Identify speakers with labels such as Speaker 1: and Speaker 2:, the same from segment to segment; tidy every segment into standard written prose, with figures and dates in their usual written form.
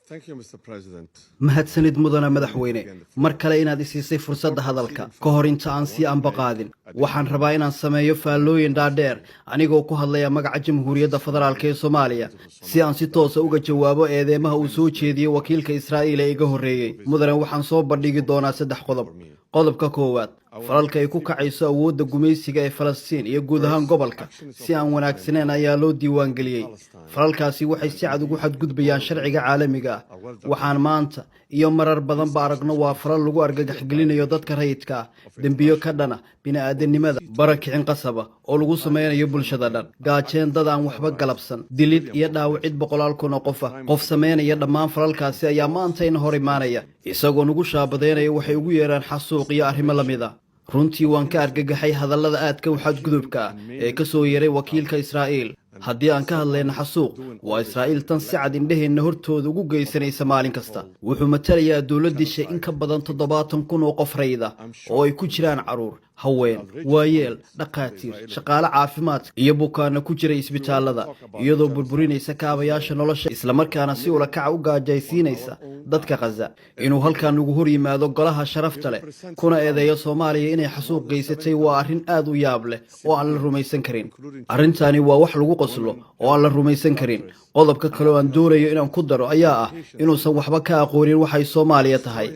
Speaker 1: Thank you, Mr. President.
Speaker 2: Mahadsanid, mudana madaxweyne, mar kale inaad isiisay fursadda hadalka. Ka hor inta aan sii ambaqaadin, waxaan rabaa inaan sameeyo faallooyin dhaadheer anigoo ku hadlaya magaca Jamhuuriyadda Federaalka ee Soomaaliya, si aan si toosa uga jawaabo eedeymaha uu soo jeediyey wakiilka Israa'iil ee iga horreeyey. Mudane, waxaan soo bandhigi doonaa saddex qodob. Qodobka koowaad: falalka ay ku kacayso awoodda gumaysiga ee Falastiin iyo guud ahaan gobolka si aan wanaagsaneyn ayaa loo diiwaangeliyey. Falalkaasi waxay si cad ugu xadgudbayaan sharciga caalamiga ah. Waxaan maanta iyo marar badanba aragno waa falal lagu argagaxgelinayo dadka rayidka ah, dembiyo ka dhana bini'aadanimada, barakicin qasaba oo lagu sameynayo bulshada dhan, gaajeen dad aan waxba galabsan, dilid iyo dhaawacid boqolaal kun oo qof ah. Qof sameynaya dhammaan falalkaasi ayaa maanta ina hor imaanaya isagoo nugu shaabadeynaya waxay ugu yeeraan xasuuq iyo arrimo la mid a. Runtii waan ka argagaxay hadallada aadka u xadgudubka ah ee ka soo yeeray wakiilka Israa'iil. Haddii aan ka hadlayno xasuuq, waa Israa'iil tan si cad indhaheenna hortooda ugu geysanaysa maalin kasta. Wuxuu matalayaa dowlad dishay in ka badan 70,000 oo qof rayida, oo ay ku jiraan carruur, haween, waayeel, dhakhaatiir, shaqaale caafimaadka iyo bukaana ku jiray isbitaallada, iyadoo burburinaysa kaabayaasha nolosha, islamarkaana si ulakaca u gaajaysiinaysa dadka Khaza. Inuu halkan ugu hor yimaado golaha sharafta leh kuna eedeeyo Soomaaliya inay xasuuq geysatay waa arrin aad u yaab leh oo aan la rumaysan karin. Arrintani waa wax lagu qoslo oo aan la rumaysan karin. Qodobka kale oo aan doonayo inaan ku daro ayaa ah inuusan waxba ka aqoonin waxay Soomaaliya tahay,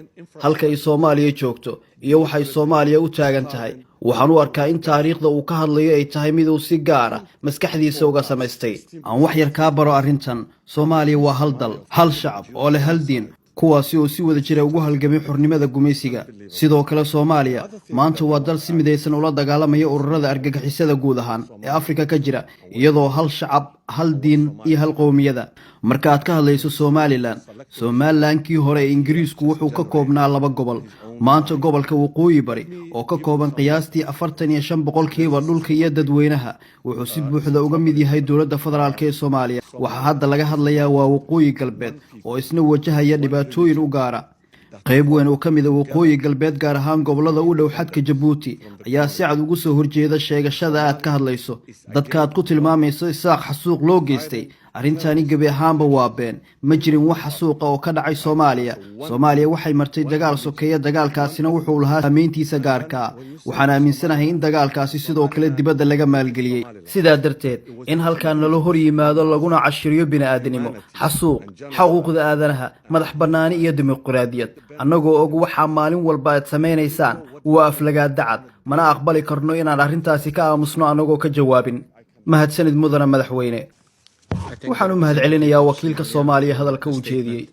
Speaker 2: halka ay Soomaaliya joogto iyo waxay Soomaaliya u taagan tahay. Waxaan u arkaa in taariikhda uu ka hadlayo ay tahay mid uu si gaara maskaxdiisa uga samaystay. Aan wax yar kaa baro arrintan. Soomaaliya waa hal dal, hal shacab oo leh hal diin, kuwaasi oo si wada jira ugu halgamay xornimada gumaysiga. Sidoo kale, Soomaaliya maanta waa dal si midaysan ula dagaalamaya ururada argagixisada guud ahaan ee Afrika ka jira, iyadoo hal shacab, hal diin iyo hal qowmiyada. Marka aad ka hadlayso Somaliland, Somalilankii hore ee Ingiriisku wuxuu ka koobnaa laba gobol. Maanta gobolka Waqooyi Bari, oo ka kooban qiyaastii 45% dhulka iyo dadweynaha, wuxuu si buuxda uga mid yahay dowladda federaalka ee Soomaaliya. Waxaa hadda laga hadlayaa waa Waqooyi Galbeed, oo isna wajahaya dhibaatooyin u gaara. Qayb weyn oo ka mid a Waqooyi Galbeed, gaar ahaan gobollada u dhow xadka Jabuuti, ayaa si cad ugu soo horjeeda sheegashada aad ka hadlayso. Dadka aad ku tilmaamayso Isaaq xasuuq loo geystay, arrintani gebi ahaanba waa been. Ma jirin wax xasuuqa oo ka dhacay Soomaaliya. Soomaaliya waxay martay dagaal sokeeya, dagaalkaasina wuxuu lahaa saameyntiisa gaarkaa. Waxaan aaminsanahay in dagaalkaasi sidoo kale dibadda laga maalgeliyey. Sidaa darteed, in halkan nala hor yimaado laguna cashiriyo bini'aadanimo, xasuuq, xuquuqda aadanaha, madax bannaani iyo dimuqraadiyad, annagoo og waxaa maalin walba aad samaynaysaan, waa aflagaadacad. Mana aqbali karno inaan arrintaasi ka aamusno annagoo ka jawaabin. Mahadsanid, mudana madaxweyne. Waxaan u mahad celinayaa wakiilka Soomaaliya hadalka uu jeediyey.